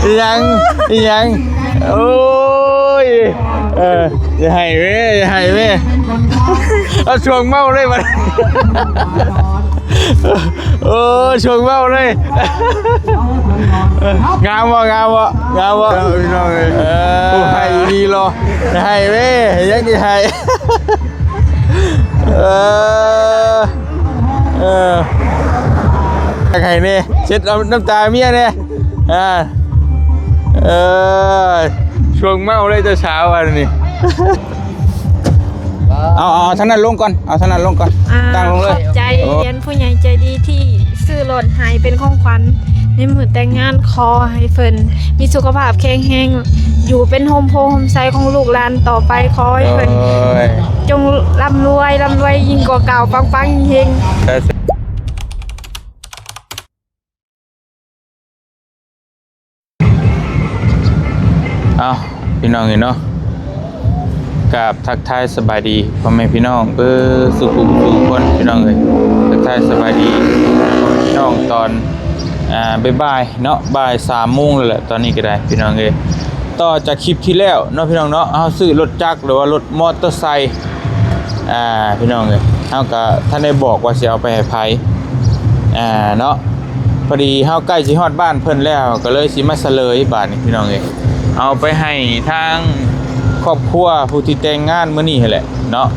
ອີ່ຫຍັງ ອີ່ຫຍັງ ໂອ້ຍ ເອີ ຢ່າໄຫ້ເວີຍ ຢ່າໄຫ້ເວີຍ ເອົາຊ່ວງເມົາເລີຍບັດ ໂອ້ ຊ່ວງເມົາເລີຍ ງາມບໍ່ ງາມບໍ່ ງາມບໍ່ ເອີ ພີ່ນ້ອງເອີຍ ເອີ ໂອ້ ໄຫ້ອີ່ຫຼີເນາະ ໄຫ້ເວີຍ ຍັງຊິໄຫ້ ເອີ ເອີ ຢາກໃຫ້ແດ່ ເຊັດເອົານ້ຳຕາເມຍແດ່ ອ່າ ເອີ ຊ່ວງເມົາເລີຍເຈົ້າສາວອັນນີ້ ເອົາ ເອົາ ເອົາທາງນັ້ນລົງກ່ອນ ເອົາທາງນັ້ນລົງກ່ອນ ອ່າ ຕັ້ງລົງເລີຍ ຂອບໃຈ ໂອ້ ຮຽນຜູ້ໃຫຍ່ໃຈດີທີ່ຊື້ລົດໃຫ້ເປັນຂອງຂວັນໃນມື້ແຕ່ງງານ ຂໍໃຫ້ເພິ່ນມີສຸຂະພາບແຂງແຮງ ຢູ່ເປັນຮົ່ມໂພຮົ່ມໄຊຂອງລູກຫຼານຕໍ່ໄປ ຂໍໃຫ້ເພິ່ນ ໂອ້ຍ ຈົ່ງລ່ຳລວຍ ລ່ຳລວຍຍິ່ງກວ່າເກົ່າ ປັງໆເຮງໆ ສາທຸ. ເອົາ ພີ່ນ້ອງເອີຍເນາະ ກາບທັກທາຍສະບາຍດີພໍ່ແມ່ພີ່ນ້ອງເບີດສູ່ຜູ້ສູ່ຄົນ ພີ່ນ້ອງເອີຍ ທັກທາຍສະບາຍດີພີ່ນ້ອງຕອນ ອ່າ ບ່າຍໆເນາະ ບ່າຍສາມໂມງແລ້ວແຫຼະ ຕອນນີ້ກໍໄດ້ ພີ່ນ້ອງເອີຍ ຕໍ່ຈາກຄລິບທີ່ແລ້ວເນາະ ພີ່ນ້ອງເນາະ ເຮົາຊື້ລົດຈັກ ຫຼືວ່າລົດມໍເຕີໄຊ ອ່າ ພີ່ນ້ອງເອີຍ ເຮົາກໍທັນໄດ້ບອກວ່າຊິເອົາໄປໃຫ້ໃຜ ອ່າ ເນາະ ພໍດີເຮົາໃກ້ຊິຮອດບ້ານເພິ່ນແລ້ວ ກໍເລີຍຊິມາສະເຫຼີຍບາດນີ້ ພີ່ນ້ອງເອີຍ ເອົາໄປໃຫ້ທາງຄອບຄົວຜູ້ທີ່ແຕ່ງງານມື້ນີ້ຫັ້ນແຫຼະເນາະ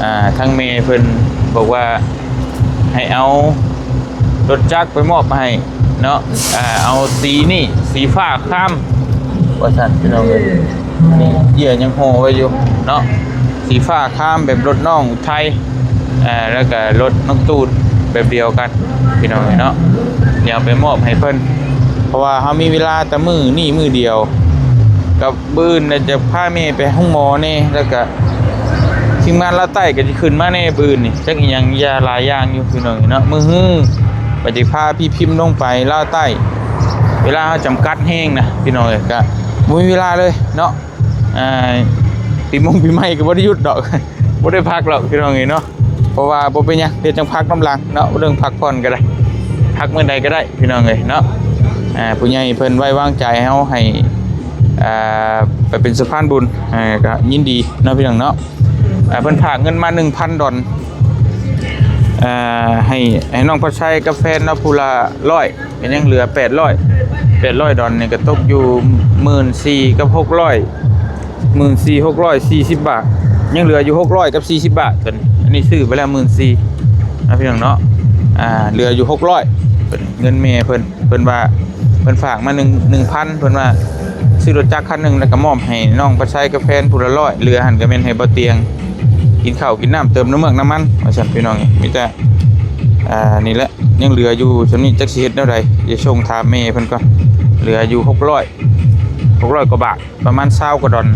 ອ່າ ທາງແມ່ເພິ່ນບອກວ່າໃຫ້ເອົາລົດຈັກໄປມອບໃຫ້ ເນາະ ອ່າ ເອົາສີນີ້ ສີຟ້າຄາມ ວ່າຊັ້ນ ພີ່ນ້ອງເອີຍ ນີ້ເຫຍື່ອຍັງຫໍ່ໄວ້ຢູ່ເນາະ ສີຟ້າຄາມແບບລົດນ້ອງອຸໄທ ອ່າ ແລ້ວກໍລົດນ້ອງຕູດແບບດຽວກັນ ພີ່ນ້ອງເອີຍເນາະ ດຽວເອົາໄປມອບໃຫ້ເພິ່ນ ເພາະວ່າເຮົາມີເວລາແຕ່ມື້ນີ້ມື້ດຽວ ກັບມື້ອື່ນແລ້ວຈະພາແມ່ໄປໂຮງໝໍແດ່ ແລ້ວກໍ ທີມງານລາວໃຕ້ກໍຊິຂຶ້ນມາແດ່ມື້ອື່ນນີ້ ຈັກອີ່ຫຍັງຢ່າຫຼາຍຢ່າງຢູ່ພີ່ນ້ອງເນາະ ມື້ຮືວ່າຊິພາພີ່ພິມລົງໄປລາວໃຕ້ ເວລາເຮົາຈຳກັດແຮງນະພີ່ນ້ອງເອີຍ ກະບໍ່ມີເວລາເລີຍເນາະ ອ່າ ປີມົງປີໃໝ່ກໍບໍ່ໄດ້ຢຸດດອກ ບໍ່ໄດ້ພັກດອກພີ່ນ້ອງເອີຍເນາະ ເພາະວ່າບໍ່ເປັນຫຍັງ ດຽວຈັ່ງພັກນຳຫຼັງເນາະ ເລື່ອງພັກຜ່ອນກໍໄດ້ ພັກມື້ໃດກໍໄດ້ພີ່ນ້ອງເອີຍເນາະ ອ່າ ຜູ້ໃຫຍ່ເພິ່ນໄວ້ວາງໃຈເຮົາໃຫ້ ອ່າ ໄປເປັນສະພານບຸນ ອ່າ ກໍຍິນດີເນາະພີ່ນ້ອງເນາະ ອ່າ ເພິ່ນຝາກເງິນມາໜຶ່ງພັນດອນ ອ່າ ໃຫ້ ໃຫ້ນ້ອງພັດໄຊກັບແຟນເນາະ ຜູ້ລະຮ້ອຍ ກໍຍັງເຫຼືອແປດຮ້ອຍ ແປດຮ້ອຍດອນນີ້ກໍຕົກຢູ່ໝື່ນສີ່ກັບຫົກຮ້ອຍ ໝື່ນສີ່ຫົກຮ້ອຍສີ່ສິບບາດ ຍັງເຫຼືອຢູ່ຫົກຮ້ອຍກັບສີ່ສິບບາດ ຕົວນີ້ ອັນນີ້ຊື້ໄປແລ້ວໝື່ນສີ່ນະພີ່ນ້ອງເນາະ ອ່າ ເຫຼືອຢູ່ຫົກຮ້ອຍ ຕົວນີ້ເງິນແມ່ເພິ່ນ ເພິ່ນວ່າເພິ່ນຝາກມາໜຶ່ງ ໜຶ່ງພັນ ເພິ່ນວ່າຊື້ລົດຈັກຄັນໜຶ່ງ ແລ້ວກໍມອບໃຫ້ນ້ອງພັດໄຊກັບແຟນຜູ້ລະຮ້ອຍ ເຫຼືອຫັ້ນກໍແມ່ນໃຫ້ບໍ່ຕຽງກິນເຂົ້າກິນນ້ຳ ເຕີມນ້ຳເມືອກນ້ຳມັນ ວ່າຊັ້ນພີ່ນ້ອງ ມີແຕ່ ອ່າ ນີ້ແຫຼະ ຍັງເຫຼືອຢູ່ສ່ຳນີ້ ຈັກຊິເຮັດແນວໃດ ຈະສົ່ງຖາມແມ່ເພິ່ນກ່ອນ ເຫຼືອຢູ່ຫົກຮ້ອຍ ຫົກຮ້ອຍກວ່າບາດ ປະມານຊາວກວ່າດອນ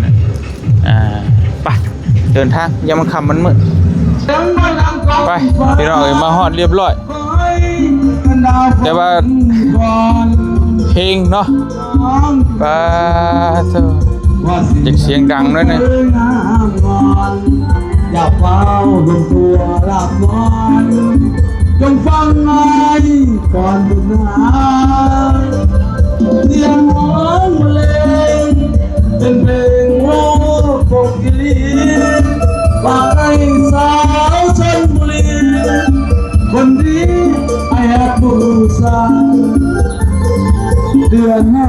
ອ່າ ໄປ ເດີນທາງ ຢ່າມັນຄ່ຳມັນມືດ ໄປ ພີ່ນ້ອງເອີຍ ມາຮອດຮຽບຮ້ອຍ ແຕ່ວ່າເພງເນາະ ປາໂທ ຈັກສຽງດັງໜ້ອຍໜຶ່ງ ຢ່າຟ້າວລົງຕົວລາບນອນ ຈົ່ງຟັງອ້າຍກ່ອນບຸນນາ ສຽງຮ້ອງບັນເລງ ເປັນເພງໂອ້ໂຄງກິລີ ຝາກໃຫ້ສາວຊົນບຸລີ ຄົນດີອ້າຍຮັກບູຊາ ເດືອນຫ້າ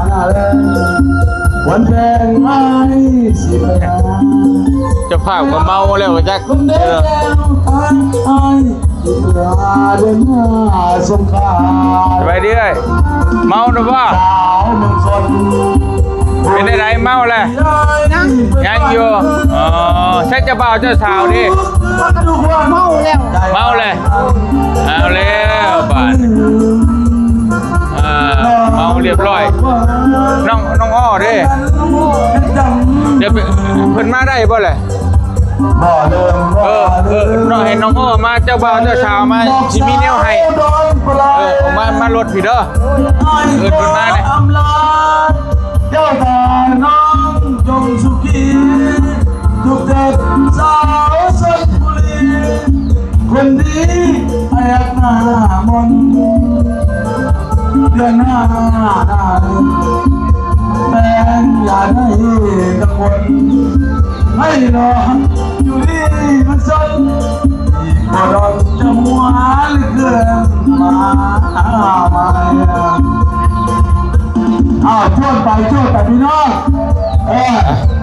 ໜ້າແລງ ວັນແພງອ້າຍຊິໄປຫາ ເຈົ້າພາບກໍເມົາແລ້ວຈັກ ຄົນແດງອ້າຍ ສະບາຍດີເອື້ອຍ ເມົາແລ້ວບໍ່? ເປັນຈັ່ງໃດ ເມົາແລ້ວ? ຍັງ ຍັງຢູ່ ອໍ ໃຊ້ເຈົ້າບ່າວເຈົ້າສາວເດ້ ເມົາແລ້ວ ເມົາແລ້ວ ເອົາແລ້ວບາດນີ້ ອ່າ ເມົາຮຽບຮ້ອຍ ນ້ອງ ນ້ອງອໍ້ເດ້ ດຽວເພິ່ນ ເພິ່ນມາໄດ້ບໍ່ແຫຼະ? ເອີ ເອີ ນ້ອງ ໃຫ້ນ້ອງອໍ້ມາ ເຈົ້າບ່າວເຈົ້າສາວມາ ຊິມີແນວໃຫ້ ເອີ ອອກມາ ມາລົດພີ້ເດີ ເອີ້ນເພິ່ນມາແດ່ ເຈົ້າຕານ້ອງຈົ່ງສຸຂີ ທຸກເທີດສາວຊົນບຸລີ ຄົນດີອ້າຍຮັກໜ້າມົນ ດ ເດີນໜ້າໜ້າເດີນ ແຟນຢ່າໄດ້ກັງວົນ ໃຫ້ລໍຢູ່ດີມັນຊົນ ອີກບໍ່ດົນຈະຫົວເຄື່ອນມາໃໝ່. ອ້າວ ໂຈດໄປ ໂຈດໄປ ພີ່ນ້ອງ ເອີ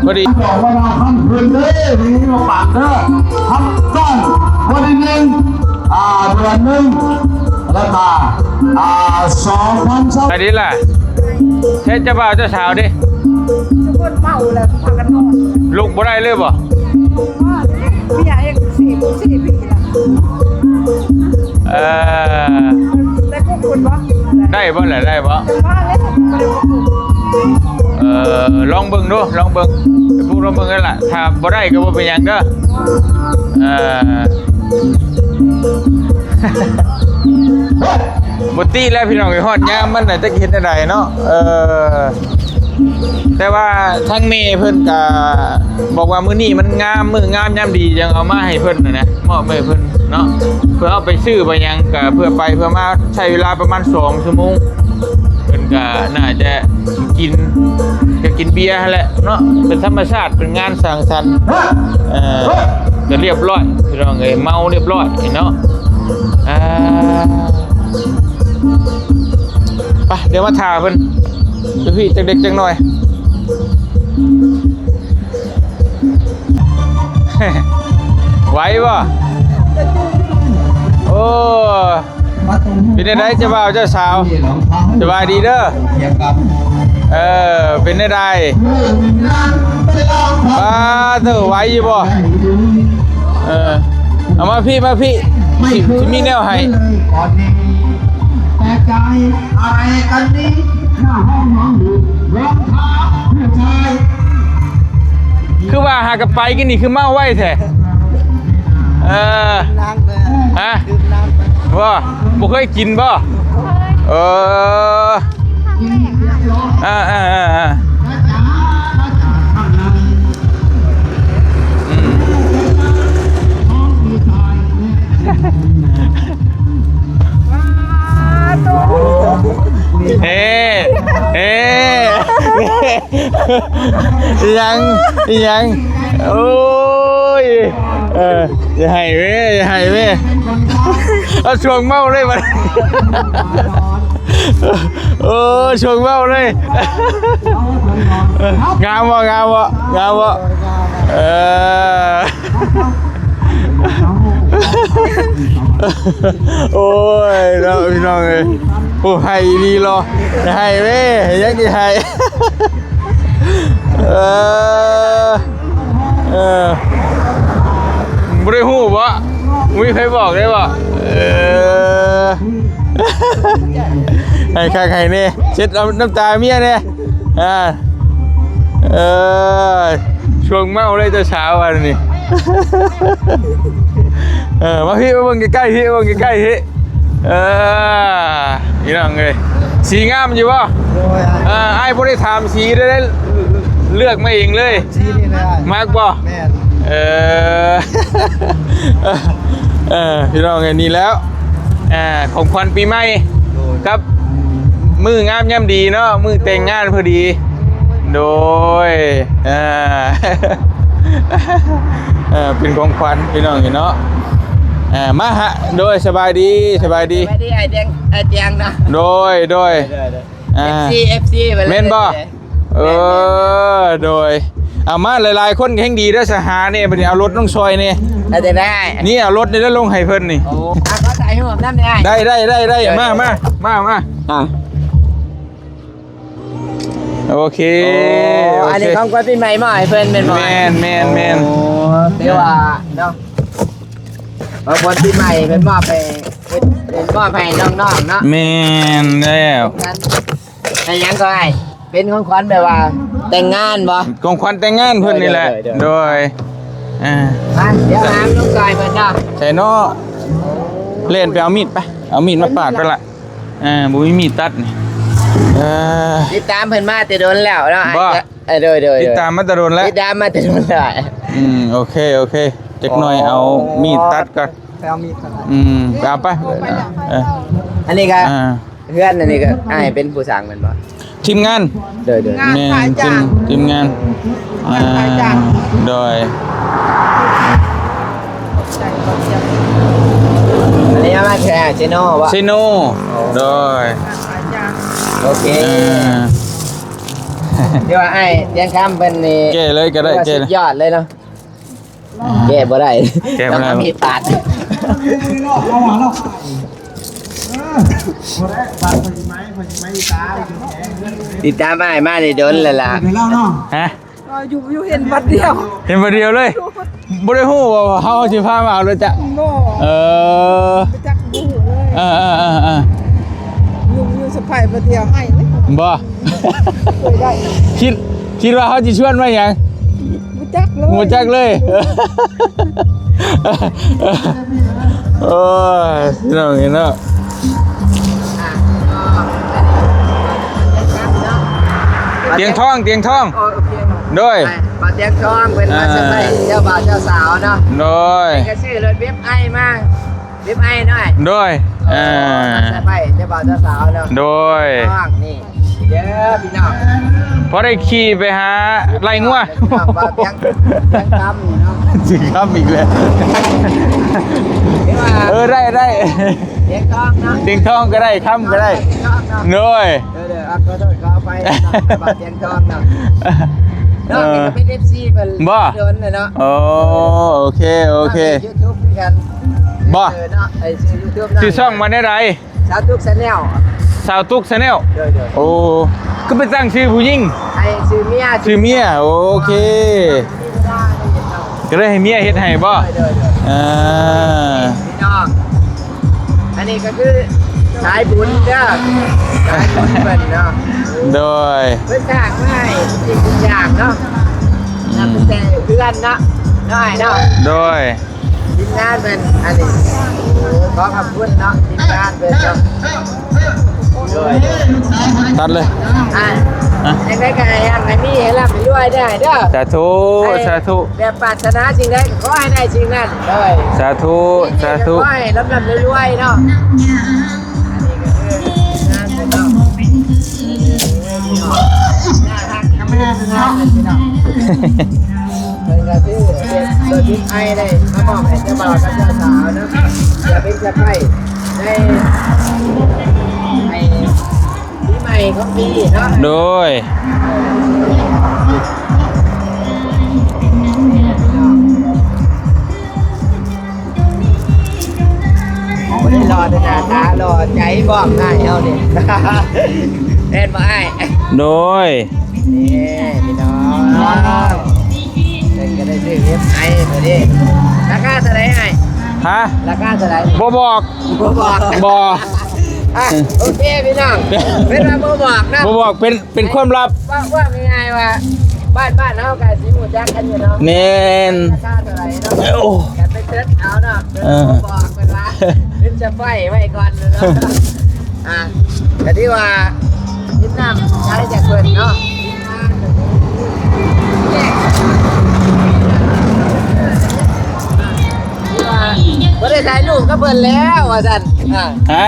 ພໍດີ ດອກມະນາວຄຳເພິ່ນເດີ ນີ້ມາຝາກເດີ ຄຳສ້ອນ ບໍລິດໜຶ່ງ ອ່າ ເດືອນໜຶ່ງ ລາຄາ ອ່າ ສອງພັນສອງ ໄປດີລະ ເຮັດເຈົ້າບ່າວເຈົ້າສາວເດ້ ທຸກຄົນເມົາແລ້ວພາກັນນອນ ລຸກບໍ່ໄດ້ເລີຍບໍ່? ເມຍເອງສີ່ ສີ່ປີລະ ເອີ ໄດ້ກຸກຄຸນບໍ່? ໄດ້ບໍ່ລະ ໄດ້ບໍ່? ເອີ ລອງເບິ່ງດູ ລອງເບິ່ງ ໄປປຸກລອງເບິ່ງຫັ້ນລະ ຖ້າບໍ່ໄດ້ກໍບໍ່ເປັນຫຍັງເດີ ເອີ. ບໍ່ຕິແລ້ວພີ່ນ້ອງເອີຍ ຮອດຍາມມັນນະ ຈັກເຮັດແນວໃດເນາະ ເອີ ແຕ່ວ່າທາງແມ່ເພິ່ນກະບອກວ່າມື້ນີ້ມັນງາມ ມື້ງາມຍາມດີ ຈັ່ງເອົາມາໃຫ້ເພິ່ນນະ ມອບໃຫ້ເພິ່ນເນາະ ເພື່ອເອົາໄປຊື້ໄປຫຍັງ ກະເພື່ອໄປເພື່ອມາ ໃຊ້ເວລາປະມານສອງຊົ່ວໂມງ ເພິ່ນກະໜ້າຈະ ກິນ ກະກິນເບຍຫັ້ນແຫຼະເນາະ ເປັນທຳມະຊາດ ເປັນງານສັງສັນ ເອີ ກະລຽບຮ້ອຍພີ່ນ້ອງເອີຍ ເມົາລຽບຮ້ອຍເນາະ ອ່າ ໄປ ດຽວມາຖ້າເພິ່ນຢູ່ພີ້ຈັກເດັກຈັກໜ້ອຍ ໄຫວບໍ່? ໂອ້ ເປັນແນວໃດເຈົ້າບ່າວເຈົ້າສາວ? ສະບາຍດີເດີ ເອີ ເປັນແນວໃດ? ປາໂທ້ ໄຫວຢູ່ບໍ່? ເອີ ເອົາມາພີ້ ມາພີ້ ຊິ ຊິມີແນວໃຫ້ ຄືວ່າຫາກັນໄປກິນນີ້ຄືເມົາໄວແທ້? ເອີ ຮະ? ບໍ່ ບໍ່ເຄີຍກິນບໍ່? ເອີ ອ່າໆໆໆ ອືມ ເຮ ເຮ ອີ່ຫຍັງ ອີ່ຫຍັງ ໂອ້ຍ ເອີ ຢ່າໄຫ້ເວີ ຢ່າໄຫ້ເວີ ເອົາຊ່ວງເມົາເລີຍບັດ ໂອ້ ຊ່ວງເມົາເລີຍ ງາມບໍ່ ງາມບໍ່ ງາມບໍ່ ເອີ. ໂອ້ຍເນາະ ພີ່ນ້ອງເອີຍ ໂອ້ ໄຫ້ອີ່ຫຼີເນາະ ໄຫ້ເວີ ຍັງຊິໄຫ້ ເອີ ເອີ ບໍ່ໄດ້ຮູ້ບໍ? ມີໃຜບອກໄດ້ບໍ? ເອີ ໃຫ້ຄັກໃຫ້ແນ່ ເຊັດເອົານ້ຳຕາເມຍແນ່ ອ່າ ເອີ ຊ່ວງເມົາເລີຍເຈົ້າສາວອັນນີ້ ເອີ ມາພີ້ ມາເບິ່ງໃກ້ໆ ພີ້ ມາເບິ່ງໃກ້ໆ ພີ້ ເອີ ພີ່ນ້ອງເອີຍ ສີງາມຢູ່ບໍ່? ໂດຍ ເອີ ອ້າຍບໍ່ໄດ້ຖາມສີເລີຍ ເລືອກມາເອງເລີຍ ສີນີ້ແຫຼະ ມັກບໍ່? ແມ່ນ ເອີ ເອີ ພີ່ນ້ອງເອີຍ ນີ້ແຫຼະ ອ່າ ຂອງຂວັນປີໃໝ່ ໂດຍ ກັບມື້ງາມຍາມດີເນາະ ມື້ແຕ່ງງານພໍດີ ໂດຍ ອ່າ ເອີ ເປັນຂອງຂວັນພີ່ນ້ອງເນາະ ອ່າ ມາຫາ ໂດຍ ສະບາຍດີ ສະບາຍດີ ສະບາຍດີ ອ້າຍແດງ ອ້າຍແດງເນາະ ໂດຍ ໂດຍ ໂດຍ ໂດຍ ອ່າ ເອັຟຊີ ເອັຟຊີ ແມ່ນບໍ່? ເອີ ໂດຍ ເອົາມາຫຼາຍໆຄົນແຮ່ງດີເດີ ສະຫາແດ່ ບັດນີ້ເອົາລົດລົງຊ່ອຍແດ່ ເອົາຈັ່ງໃດ? ນີ້ເອົາລົດນີ້ລະລົງໃຫ້ເພິ່ນນີ້ ໂອ້ ອ່ະ ຂໍຖ່າຍຮູບນຳແດ່ ໄດ້ ໄດ້ ໄດ້ ໄດ້ ມາ ມາ ມາ ມາ ອ່າ ໂອເຄ ໂອ້ ໂອເຄ ອັນນີ້ຂອງຂວັນປີໃໝ່ມອບໃຫ້ເພິ່ນແມ່ນບໍ່? ແມ່ນ ແມ່ນ ແມ່ນ ໂອ້ ຖືວ່າເນາະ ຂອງຂວັນປີໃໝ່ເພິ່ນມອບໃຫ້ ເພິ່ນມອບໃຫ້ນ້ອງໆເນາະ ແມ່ນແລ້ວ ໃຫ້ຫຍັງກໍອ້າຍ? ເປັນຂອງຂວັນແບບວ່າແຕ່ງງານບໍ່? ຂອງຂວັນແຕ່ງງານເພິ່ນນີ້ແຫຼະ ໂດຍ ໂດຍ ໂດຍ ອ່າ ມາ ດຽວຫາລົງຊ່ອຍເພິ່ນເນາະ ໃສ່ເນາະ ແລ່ນໄປເອົາມີດໄປ ເອົາມີດມາປາດໄປລະ ອ່າ ບໍ່ມີມີດຕັດນີ້ ເອີ ຕິດຕາມເພິ່ນມາແຕ່ດົນແລ້ວເນາະ ບໍ່ ເອີ ໂດຍ ໂດຍ ຕິດຕາມມາແຕ່ດົນແລ້ວ ຕິດຕາມມາແຕ່ດົນແລ້ວ ອືມ ໂອເຄ ໂອເຄ ຈັກໜ້ອຍເອົາມີດຕັດກ່ອນ ໄປເອົາມີດກ່ອນ ອືມ ເອົາໄປ ເອີ ອັນນີ້ກໍ ອ່າ ເຮືອນອັນນີ້ກໍອ້າຍເປັນຜູ້ສ້າງແມ່ນບໍ່? ທີມງານ ໂດຍໆ ງານ ແມ່ນ ພະອາຈານ ທີມ ທີມງານ ງານພະອາຈານ ອ່າ ໂດຍ ອັນນີ້ເອົາມາແຕ່ເຊໂນບໍ່? ເຊໂນ ໂດຍ ງານພະອາຈານ ໂອເຄ ເອີ ເດີວ່າອ້າຍຕຽງຄຳເພິ່ນນີ້ ແກ້ເລີຍກໍໄດ້ ຖືວ່າ ແກ້ ສຸດຍອດເລີຍເນາະ. ແກ້ບໍ່ໄດ້ ແກ້ບໍ່ໄດ້ ຕ້ອງມີປາດ ຕິດຕາມອ້າຍມານີ້ດົນແລ້ວລະ ຮະ ເອີ ຢູ່ ຢູ່ເຫັນວັດດຽວ ເຫັນວັດດຽວເລີຍ ບໍ່ໄດ້ຮູ້ວ່າເຮົາຊິພາມາເອົາເລີຍຈ້ະ ບໍ່ ເອີ ໄປຈັກບໍ່ຮູ້ເລີຍ ເອີໆໆໆ ຢູ່ ຢູ່ສະໄພວັດດຽວໃຫ້ເລີຍ ບໍ່ ບໍ່ໄດ້ ຄິດ ຄິດວ່າເຮົາຊິຊວນມາຫຍັງ? ບໍ່ຈັກເລີຍ ບໍ່ຈັກເລີຍ ໂອ້ຍ ພີ່ນ້ອງເອີຍເນາະ ຕຽງທອງ ຕຽງທອງ ໂອເຄ ໂດຍ ຕຽງທອງເພິ່ນມາສະໄພເຈົ້າບ່າວເຈົ້າສາວເນາະ ໂດຍ ກໍຊື້ລົດເວັບໄອມາ ເວັບໄອເນາະ ໂດຍ ເອີ ມາສະໄພເຈົ້າບ່າວເຈົ້າສາວເນາະ ໂດຍ ນ້ອງນີ້ ເດີພີ່ນ້ອງ ພໍໄດ້ຂີ່ໄປຫາໄລ່ງົວ ພີ່ນ້ອງ ວ່າຕຽງ ຕຽງຄຳນີ້ເນາະ ຕຽງຄຳອີກແລ້ວ ເອີ ໄດ້ ໄດ້ ຕຽງທອງເນາະ ຕຽງທອງກໍໄດ້ ຄຳກໍໄດ້ ຕຽງທອງເນາະ ໂດຍ ເດີໆ ຂໍໂທດຂໍອະໄພເນາະ ຕຽງທອງເນາະ ເນາະ ເອີ ເປັນເອັຟຊີເພິ່ນ ບໍ່ ໂດນແລ້ວເນາະ ໂອ້ ໂອເຄ ໂອເຄ ຢູທູບຄືກັນ ບໍ່ ເອີ ເນາະ ໄອ້ຊື່ຢູທູບເນາະ ຊື່ຊ່ອງວ່າແນວໃດ? ສາວຕຸກແຊນແນວ ສາວຕຸກແຊນແນວ ໂດຍໆ ໂອ້ ຄືໄປຕັ້ງຊື່ຜູ້ຍິງ ໃຫ້ຊື່ເມຍ ຊື່ເມຍ ໂອເຄ ກໍເລີຍໃຫ້ເມຍເຮັດໃຫ້ບໍ່? ໂດຍໆ ອ່າ ພີ່ນ້ອງ ອັນນີ້ກໍຄືສາຍບຸນເດີ ສາຍບຸນເພິ່ນເນາະ ໂດຍ ເພິ່ນສ້າງມາໃຫ້ທຸກສິ່ງທຸກຢ່າງເນາະ ອືມ ນັບຕັ້ງແຕ່ເຮືອນເນາະ ນ້ອຍເນາະ ໂດຍ ທີມງານເພິ່ນ ອັນນີ້ ໂອ້ ຂໍຂອບຄຸນເນາະ ທີມງານເພິ່ນເນາະ ໂດຍ ຕັດເລີຍ ອ່າ ຮະ ຈັ່ງໃດກໍໃຫ້ຮັ່ງໃຫ້ມີ ໃຫ້ລ່ຳໃຫ້ລວຍເດີ ເດີ ສາທຸ ໃຫ້ ສາທຸ ແບບປາດຖະໜາສິ່ງໃດກໍຂໍໃຫ້ໄດ້ສິ່ງນັ້ນ ໂດຍ ສາທຸ ສາທຸ ຂໍໃຫ້ລ່ຳໆລວຍໆເນາະ ອັນນີ້ກໍຄືທີມງານເພິ່ນເນາະ ໜ້າຮັກ ທີມງານເພິ່ນເນາະ ເພິ່ນກໍຄືເປັນໂດຍທີ່ອ້າຍໄດ້ມາມອບໃຫ້ເຈົ້າບ່າວກັບເຈົ້າສາວເນາະ ເພື່ອເປັນເຊອໄພຣສ໌ໃນ ໃນປີໃໝ່ຂອງປີເນາະ ໂດຍ ບໍ່ໄດ້ຫຼໍ່ແຕ່ໜ້າຕາ ຫຼໍ່ໃຈພ້ອມ ອ້າຍເຮົານີ້ ແມ່ນບໍ່ອ້າຍ? ໂດຍ ນີ້ພີ່ນ້ອງ ເພິ່ນກໍໄດ້ຊື້ເອັຟໄອຕົວນີ້ ລາຄາເທົ່າໃດອ້າຍ? ຮະ? ລາຄາເທົ່າໃດ? ບໍ່ບອກ ບໍ່ບອກ ບໍ່ ອ່ະ ໂອເຄພີ່ນ້ອງ ເພິ່ນວ່າບໍ່ບອກນະ ບໍ່ບອກ ເປັນ ເປັນຄວາມລັບ ເວົ້າ ເວົ້າງ່າຍໆວ່າ ບ້ານ ບ້ານເຮົາກໍຊິຮູ້ຈັກກັນຢູ່ເນາະ ແມ່ນ ລາຄາເທົ່າໃດເນາະ ໂອ້ ກໍໄປເສີດເອົາເນາະ ເອີ ບໍ່ບອກເພິ່ນວ່າ ເປັນສະໄພຣສ໌ໄວ້ກ່ອນເນາະ ອ່າ ກໍຖືວ່າ ຍິນນຳໃຊ້ຈາກເພິ່ນເນາະ ບໍ່ໄດ້ຖ່າຍຮູບກັບເພິ່ນແລ້ວວ່າຊັ້ນ ອ່າ ຮະ?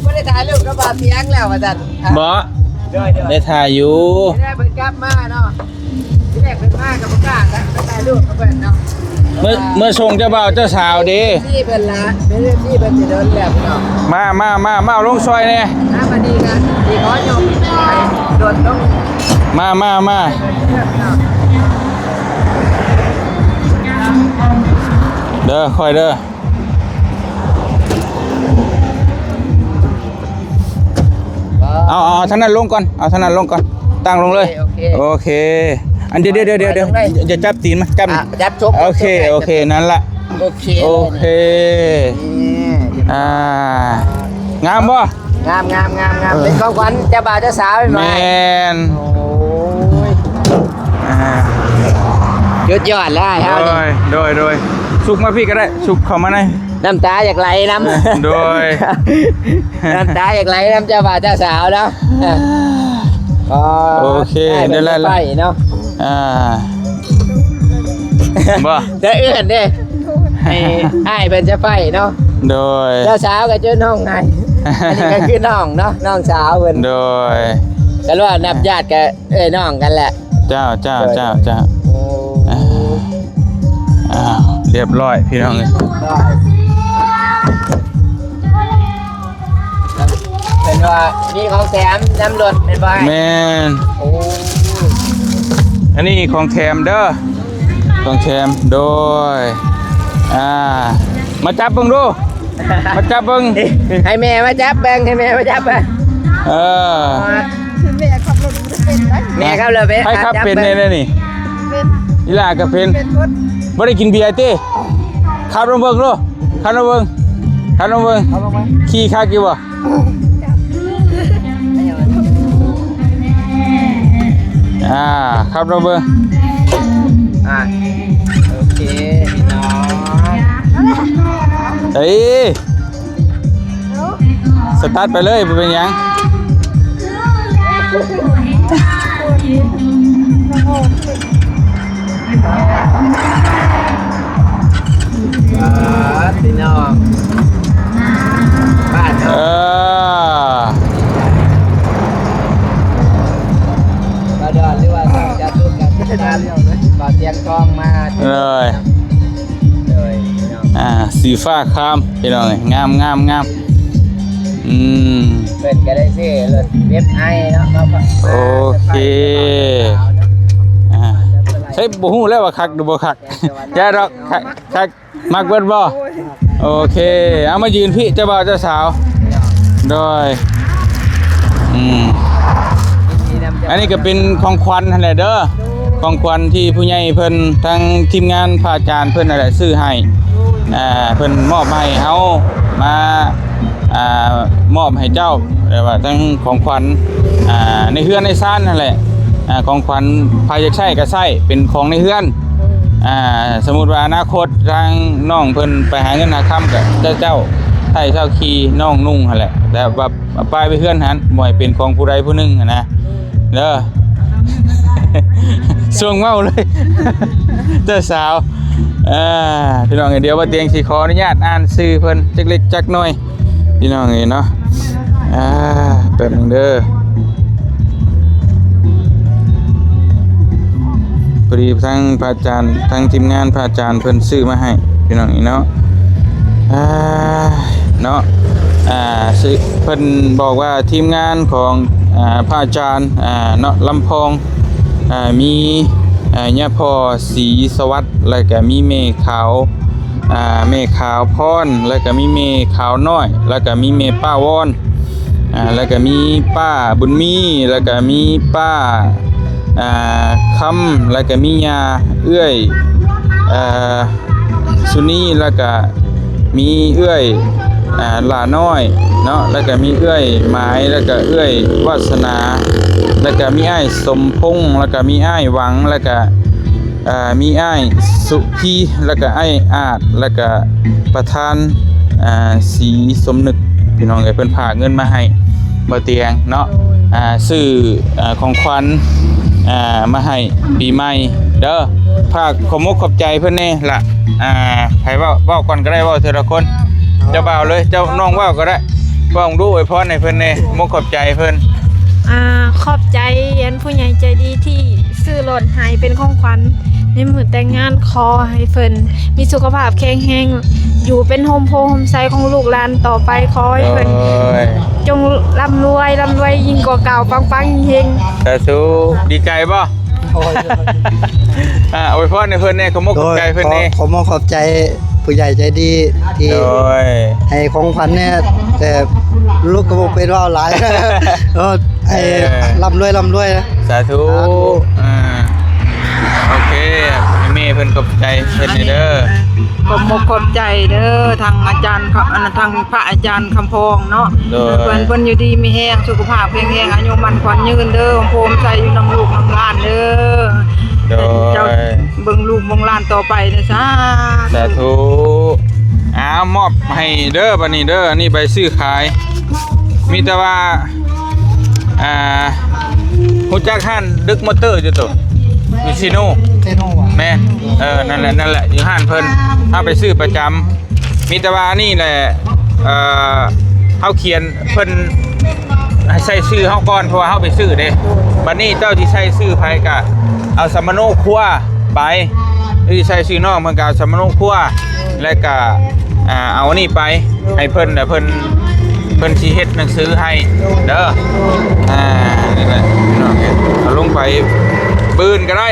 ບໍ່ໄດ້ຖ່າຍຮູບກັບບ່າວຕຽງແລ້ວວ່າຊັ້ນ ອ່າ ບໍ່ ໂດຍໆ ໄດ້ຖ່າຍຢູ່ ໄດ້ເພິ່ນກັບມາເນາະ ທີແລກເພິ່ນມາກໍບໍ່ກ້າ ໄປຖ່າຍຮູບກັບເພິ່ນເນາະ ເມື່ອ ເມື່ອສົ່ງເຈົ້າບ່າວເຈົ້າສາວເດ້ ທີ່ເພິ່ນລະ ເປັນທີ່ເພິ່ນຊິເດີນແລ້ວເນາະ ມາ ມາ ມາ ມາເອົາລົງຊ່ອຍແດ່ ອ່າ ບັດນີ້ກໍຊິຂໍຍົກໃຫ້ໂດດລົງ ມາ ມາ ມາ ເດີ ຄ່ອຍເດີ ເອົາ ເອົາ ເອົາທາງນັ້ນລົງກ່ອນ ເອົາທາງນັ້ນລົງກ່ອນ ຕັ້ງລົງເລີຍ ໂອເຄ ໂອເຄ ອັນ ດຽວ ດຽວ ດຽວ ດຽວ ຢ່າຈັບຕີນມັນ ຈັບ ອ່ະ ຈັບຊົກ ໂອເຄ ໂອເຄ ນັ້ນລະ ໂອເຄ ໂອເຄ ນີ້ ອ່າ ງາມບໍ່? ງາມ ງາມ ງາມ ງາມ ເອີ ເປັນຂອງຂວັນເຈົ້າບ່າວເຈົ້າສາວໃໝ່ ແມ່ນ ໂອ້ຍ ອ່າ ສຸດຍອດແລ້ວອ້າຍເຮົານີ້ ໂດຍ ໂດຍ ໂດຍ ສຸກມາພີ້ກໍໄດ້ ສຸກເຂົ້າມາໃນ ນ້ຳຕາຢາກໄຫຼນຳ ໂດຍ ນ້ຳຕາຢາກໄຫຼນຳເຈົ້າບ່າວເຈົ້າສາວເນາະ ໂອເຄ ໄດ້ແລ້ວໄປເນາະ ອ່າ ບໍ່ ໄດ້ເອື້ອນເດ້ ໃຫ້ອ້າຍເພິ່ນຈະໄປເນາະ ໂດຍ ເຈົ້າສາວກໍຈົນຮ້ອງໄຫ້ ອັນນີ້ກໍຄືນ້ອງເນາະ ນ້ອງສາວເພິ່ນ ໂດຍ ກໍວ່ານັບຍາດກໍເອື້ອຍນ້ອງກັນແຫຼະ ເຈົ້າ ເຈົ້າ ໂດຍ ເຈົ້າ ເຈົ້າ ໂອ້ ອ່າ ອ້າວ ຮຽບຮ້ອຍພີ່ນ້ອງເອີຍ ໂດຍ ເພິ່ນວ່າມີຂອງແຖມນຳລົດແມ່ນບໍ່? ແມ່ນ ໂອ້ ອັນນີ້ຂອງແຖມເດີ ຂອງແຖມ ໂດຍ ອ່າ ມາຈັບເບິ່ງດູ ມາຈັບເບິ່ງ ໃຫ້ແມ່ມາຈັບເບິ່ງ ໃຫ້ແມ່ມາຈັບເບິ່ງ ເອີ ແມ່ຂັບລົດບໍ່ເປັນໄດ໋ ແມ່ຂັບລົດເປັນ ໃຜຂັບເປັນແດ່ນີ້? ເປັນ ອີຫຼ້າກໍເປັນ ເປັນໝົດ ບໍ່ໄດ້ກິນເບຍຕິ? ຂັບລອງເບິ່ງດູ ຂັບລອງເບິ່ງ ຂັບລອງເບິ່ງ ຂີ່ຄັກຢູ່ບໍ່? ອ່າ ຂັບລອງເບິ່ງ ອ່າ ໂອເຄ ພີ່ນ້ອງ ເອີຍ ສະຕາດໄປເລີຍ ບໍ່ເປັນຫຍັງ. ອ່າ ພີ່ນ້ອງ ບ້ານເຮົາ ເອີ ບ່າວດອນ ຫຼືວ່າຊ່ອງຈາຕຸກັນ ຕິດຕາມບ່າວຕຽງທອງມາເລີຍ ໂດຍ ພີ່ນ້ອງ ອ່າ ສີຟ້າຄາມ ພີ່ນ້ອງເອີຍ ງາມ ງາມ ງາມ ອືມ ເພິ່ນກໍໄດ້ຊື້ລົດເວັບໄອເນາະ ມາຝາກ ໂອເຄ ອ່າ ໃຊ້ບໍ່ຮູ້ແລ້ວວ່າຄັກຫຼືບໍ່ຄັກ ຢ່າດອກ ຄັກ ຄັກ ມັກເບິດບໍ່? ໂອເຄ ເອົາມາຢືນພີ້ ເຈົ້າບ່າວເຈົ້າສາວ ໂດຍ ອືມ ອັນນີ້ກໍເປັນຂອງຂວັນຫັ້ນແຫຼະເດີ ຂອງຂວັນທີ່ຜູ້ໃຫຍ່ເພິ່ນ ທາງທີມງານພະອາຈານເພິ່ນຫັ້ນແຫຼະຊື້ໃຫ້ ອ່າ ເພິ່ນມອບໃຫ້ເຮົາມາ ອ່າ ມອບໃຫ້ເຈົ້າ ແບບວ່າທັງຂອງຂວັນ ອ່າ ໃນເຮືອນໃນຊານຫັ້ນແຫຼະ ອ່າ ຂອງຂວັນ ໃຜຢາກໃຊ້ກໍໃຊ້ ເປັນຂອງໃນເຮືອນ ອ່າ ສົມມຸດວ່າອະນາຄົດທາງນ້ອງເພິ່ນໄປຫາເງິນຫາຄຳ ກໍເຈົ້າ ເຈົ້າໃຊ້ເຈົ້າຂີ່ ນ້ອງນຸ່ງຫັ້ນແຫຼະ ແຕ່ວ່າ ເອົາປ້າຍໄປເຮືອນຫັ້ນ ບໍ່ໃຫ້ເປັນຂອງຜູ້ໃດຜູ້ໜຶ່ງຫັ້ນນະ ເດີ ຊ່ວງເວົ້າເລີຍ ເຈົ້າສາວ ເອີ ພີ່ນ້ອງເອີຍ ດຽວບ່າວຕຽງຊິຂໍອະນຸຍາດອ່ານຊື່ເພິ່ນຈັກເລັກຈັກໜ້ອຍ ພີ່ນ້ອງເອີຍເນາະ ອ່າ ແປັບໜຶ່ງເດີ ພໍດີທາງພະອາຈານ ທາງທີມງານພະອາຈານເພິ່ນຊື້ມາໃຫ້ ພີ່ນ້ອງເອີຍເນາະ ອ່າ ເນາະ ອ່າ ເພິ່ນບອກວ່າທີມງານຂອງ ອ່າ ພະອາຈານ ອ່າ ເນາະ ລຳພອງ ອ່າ ມີ ອ່າ ຍາພໍ່ສີສະຫວັດ ແລ້ວກະມີແມ່ຂາວ ອ່າ ແມ່ຂາວພອນ ແລ້ວກະມີແມ່ຂາວນ້ອຍ ແລ້ວກະມີແມ່ປ້າວອນ ອ່າ ແລ້ວກະມີປ້າບຸນມີ ແລ້ວກະມີປ້າ ອ່າ ຄຳ ແລ້ວກະມີຍ່າເອື້ອຍ ອ່າ ສຸນີ ແລ້ວກະມີເອື້ອຍ ອ່າ ຫຼ້ານ້ອຍເນາະ ແລ້ວກະມີເອື້ອຍໝາຍ ແລ້ວກະເອື້ອຍວາສະໜາ ແລ້ວກະມີອ້າຍສົມພົງ ແລ້ວກະມີອ້າຍຫວັງ ແລ້ວກະ ອ່າ ມີອ້າຍສຸພີ ແລ້ວກະອ້າຍອາດ ແລ້ວກະປະທານ ອ່າ ສີສົມນຶກ ພີ່ນ້ອງເອີຍ ເພິ່ນຝາກເງິນມາໃຫ້ ບໍ່ຕຽງເນາະ ອ່າ ຊື້ ອ່າ ຂອງຂວັນ ອ່າ ມາໃຫ້ປີໃໝ່ເດີ ຝາກຂອບມົກຂອບໃຈເພິ່ນແດ່ລະ ອ່າ ໃຜເວົ້າ ເວົ້າກ່ອນກໍໄດ້ ເວົ້າເທື່ອລະຄົນ ເຈົ້າບ່າວເລີຍ ເຈົ້ານ້ອງເວົ້າກໍໄດ້ ເວົ້າດູ ອວຍພອນໃຫ້ເພິ່ນແດ່ ຂອບມົກຂອບໃຈເພິ່ນ ອ່າ ຂອບໃຈອັນຜູ້ໃຫຍ່ໃຈດີທີ່ຊື້ລົດໃຫ້ເປັນຂອງຂວັນໃນມື້ແຕ່ງງານ ຂໍໃຫ້ເພິ່ນມີສຸຂະພາບແຂງແຮງ ຢູ່ເປັນຮົ່ມໂພຮົ່ມໄຊຂອງລູກຫຼານຕໍ່ໄປ ຂໍໃຫ້ເພິ່ນ ໂອ້ຍ ຈົ່ງລ່ຳລວຍ ລ່ຳລວຍຍິ່ງກວ່າເກົ່າ ປັງໆເຮັງໆ ສາທຸ ດີໃຈບໍ່? ໂອ້ຍ ອ່າ ອວຍພອນໃຫ້ເພິ່ນແດ່ ຂອບມົກຂອບໃຈເພິ່ນແດ່ ໂດຍ ຂໍ ຂອບມົກຂອບໃຈຜູ້ໃຫຍ່ໃຈດີທີ່ ໂດຍ ໃຫ້ຂອງຂວັນແດ່ ແຕ່ລູກກໍບໍ່ເປັນເວົ້າຫຼາຍ ເອີ ໃຫ້ ເອີ ລ່ຳລວຍ ລ່ຳລວຍ ສາທຸ ສາທຸ ອ່າ ໂອເຄ ແມ່ເພິ່ນຂອບໃຈເພິ່ນເດີ ຂອບມົກຂອບໃຈເດີ ທາງອາຈານ ທາງພະອາຈານຄຳພອງເນາະ ໂດຍ ເພິ່ນ ເພິ່ນຢູ່ດີມີແຮງ ສຸຂະພາບແຂງແຮງ ອາຍຸໝັ້ນຂວັນຍືນເດີ ໂພມໃສຢູ່ນຳລູກນຳຫຼານເດີ ໂດຍ ເຈົ້າເບິ່ງລູກເບິ່ງຫຼານຕໍ່ໄປເດີ ສາທຸ ສາທຸ ອ້າວ ມອບໃຫ້ເດີ ບັດນີ້ເດີ ອັນນີ້ໃບຊື້ຂາຍ ມີແຕ່ວ່າ ອ່າ ຮູ້ຈັກຮ້ານດຶກມໍເຕີຢູ່ໂຕ ຢູ່ຊີໂນ ເຊໂນຫວາ? ແມ່ນ ເອີ ນັ້ນແຫຼະ ນັ້ນແຫຼະ ຢູ່ຮ້ານເພິ່ນ ເຮົາໄປຊື້ປະຈຳ ມີແຕ່ວ່າອັນນີ້ແຫຼະ ເອີ ເຮົາຂຽນເພິ່ນໃຫ້ໃສ່ຊື່ເຮົາກ່ອນ ເພາະວ່າເຮົາໄປຊື້ເດ້. ບັດນີ້ເຈົ້າຊິໃສ່ຊື່ໃຜກະເອົາສຳມະໂນຄົວໄປ ຫຼືຊິໃສ່ຊື່ນ້ອງເພິ່ນກະເອົາສຳມະໂນຄົວ ແລະກະ ອ່າ ເອົາອັນນີ້ໄປໃຫ້ເພິ່ນ ແລ້ວເພິ່ນ ເພິ່ນຊິເຮັດໜັງສືໃຫ້ເດີ. ອ່າ ນີ້ແຫຼະພີ່ນ້ອງ ເອົາລົງໄປມື້ອື່ນກະໄດ້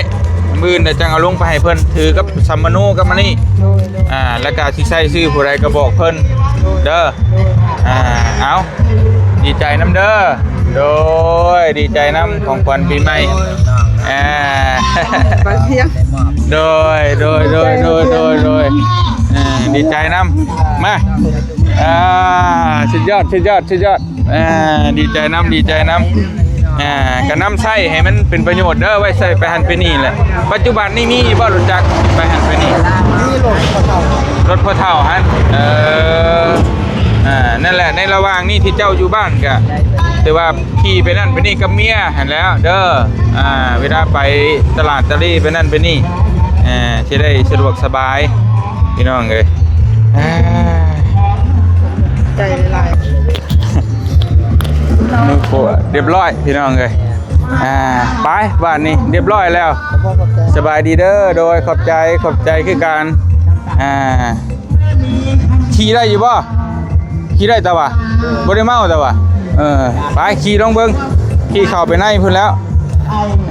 ມື້ອື່ນແລ້ວຈັ່ງເອົາລົງໄປໃຫ້ເພິ່ນ ຖືກັບສຳມະໂນກັບອັນນີ້. ໂດຍ ໂດຍ ອ່າ ແລ້ວກະຊິໃສ່ຊື່ຜູ້ໃດກະບອກເພິ່ນເດີ. ໂດຍ ອ່າ ເອົາ ດີໃຈນຳເດີ. ໂດຍ ດີໃຈນຳຂອງຂວັນປີໃໝ່. ອ່າ ໂດຍ ໂດຍ ໂດຍ ອ່າ ດີໃຈນຳ. ມາ ອ່າ ສຸດຍອດ ສຸດຍອດ ສຸດຍອດ. ອ່າ ດີໃຈນຳ ດີໃຈນຳ. ອ່າ ກະນຳໃຊ້ໃຫ້ມັນເປັນປະໂຫຍດເດີ ໄວ້ໃຊ້ໄປຫັ້ນໄປນີ້ແຫຼະ. ປັດຈຸບັນນີ້ມີບໍ່ລົດຈັກໄປຫັ້ນໄປນີ້? ມີລົດພໍ່ເຖົ້າ ລົດພໍ່ເຖົ້າຫັ້ນ. ເອີ ອ່າ ນັ້ນແຫຼະ ໃນລະຫວ່າງນີ້ທີ່ເຈົ້າຢູ່ບ້ານກະຖືວ່າຂີ່ໄປນັ້ນໄປນີ້ກັບເມຍຫັ້ນແຫຼ້ວເດີ. ອ່າ ເວລາໄປຕະຫຼາດຕະເລໄປນັ້ນໄປນີ້ ເອີ ຊິໄດ້ສະດວກສະບາຍພີ່ນ້ອງເອີຍ. ອ່າ ໃຈຫຼາຍ ໜູໂກະ ຮຽບຮ້ອຍພີ່ນ້ອງເອີຍ. ອ່າ ໄປ ບາດນີ້ຮຽບຮ້ອຍແລ້ວ. ຂອບໃຈ ສະບາຍດີເດີ. ໂດຍ ຂອບໃຈ ຂອບໃຈຄືກັນ. ອ່າ ຂີ່ໄດ້ຢູ່ບໍ່? ຂີ່ໄດ້ຕາຫວາ? ບໍ່ໄດ້ເມົາຕາຫວາ? ເອີ ໄປຂີ່ລອງເບິ່ງ ຂີ່ເຂົ້າໄປໃນພຸ້ນແລ້ວ.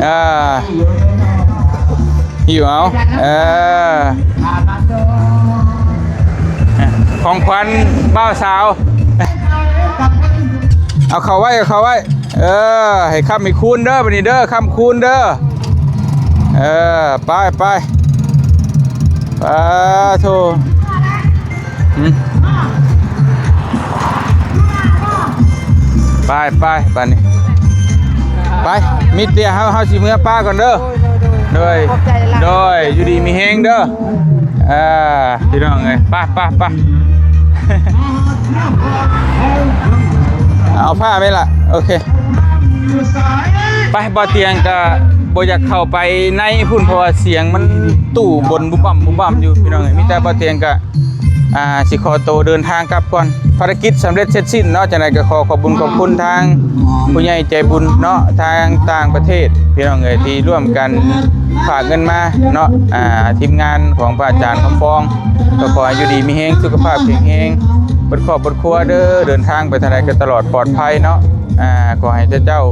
ອ່າ ຫິວເອົາ ເອີ ຂອງຂວັນບ່າວສາວ. ເອົາເຂົ້າໄວ້ ເອົາເຂົ້າໄວ້. ເອີ ໃຫ້ຄ້ຳໃຫ້ຄູນເດີ ບັດນີ້ເດີ ຄ້ຳຄູນເດີ. ເອີ ໄປ ໄປ ປາໂທ. ໄປ ໄປ ບາດນີ້ ໄປ ມີເຕຍ ເຮົາ ເຮົາຊິເມືອປ້າກ່ອນເດີ. ໂດຍ ໂດຍ ຂອບໃຈຫຼາຍ ໂດຍ ຢູ່ດີມີແຮງເດີ. ອ່າ ພີ່ນ້ອງເອີຍ ໄປ ໄປ ໄປ. ເອົາຜ້າໄປລະ ໂອເຄ ໄປ. ບ່າວຕຽງກະບໍ່ຢາກເຂົ້າໄປໃນພຸ້ນ ເພາະວ່າສຽງມັນຕູ້ບົນບຸບບັ້ມບຸບບັ້ມຢູ່ ພີ່ນ້ອງເອີຍ. ມີແຕ່ບ່າວຕຽງກະ ອ່າ ຊິຂໍໂຕເດີນທາງກັບກ່ອນ. ພາລະກິດສຳເລັດເສັດສິ້ນເນາະ. ຈັ່ງໃດກະຂໍຂອບບຸນຂອບຄຸນທາງຜູ້ໃຫຍ່ໃຈບຸນເນາະ ທາງຕ່າງປະເທດ ພີ່ນ້ອງເອີຍ ທີ່ຮ່ວມກັນຝາກເງິນມາເນາະ. ອ່າ ທີມງານຂອງພະອາຈານຄຳຟອງ ກະຂໍໃຫ້ຢູ່ດີມີແຮງ ສຸຂະພາບແຂງແຮງ ເບິດຄອບເບິດຄົວເດີ. ເດີນທາງໄປທາງໃດກະຕະຫຼອດປອດໄພເນາະ. ອ່າ ຂໍໃຫ້ເຈົ້າ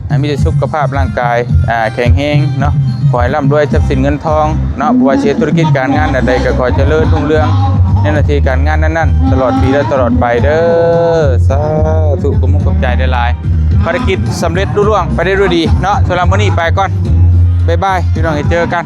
ໃຫ້ມີແຕ່ສຸຂະພາບຮ່າງກາຍ ອ່າ ແຂງແຮງເນາະ. ຂໍໃຫ້ລ່ຳລວຍຊັບສິນເງິນທອງເນາະ. ບໍ່ວ່າຊິເຮັດທຸລະກິດການງານອັນໃດ ກະຂໍໃຫ້ຈະເລີນຮຸ່ງເຮືອງໃນໜ້າທີ່ການງານນັ້ນໆ ຕະຫຼອດປີ ແລະ ຕະຫຼອດໄປເດີ. ສາທຸ ຂອບມຸກຂອບໃຈຫຼາຍໆ. ພາລະກິດສຳເລັດລຸລ່ວງໄປໄດ້ດ້ວຍດີເນາະ. ສຳລັບມື້ນີ້ໄປກ່ອນ ບາຍບາຍ ພີ່ນ້ອງ ເຈີກັນ.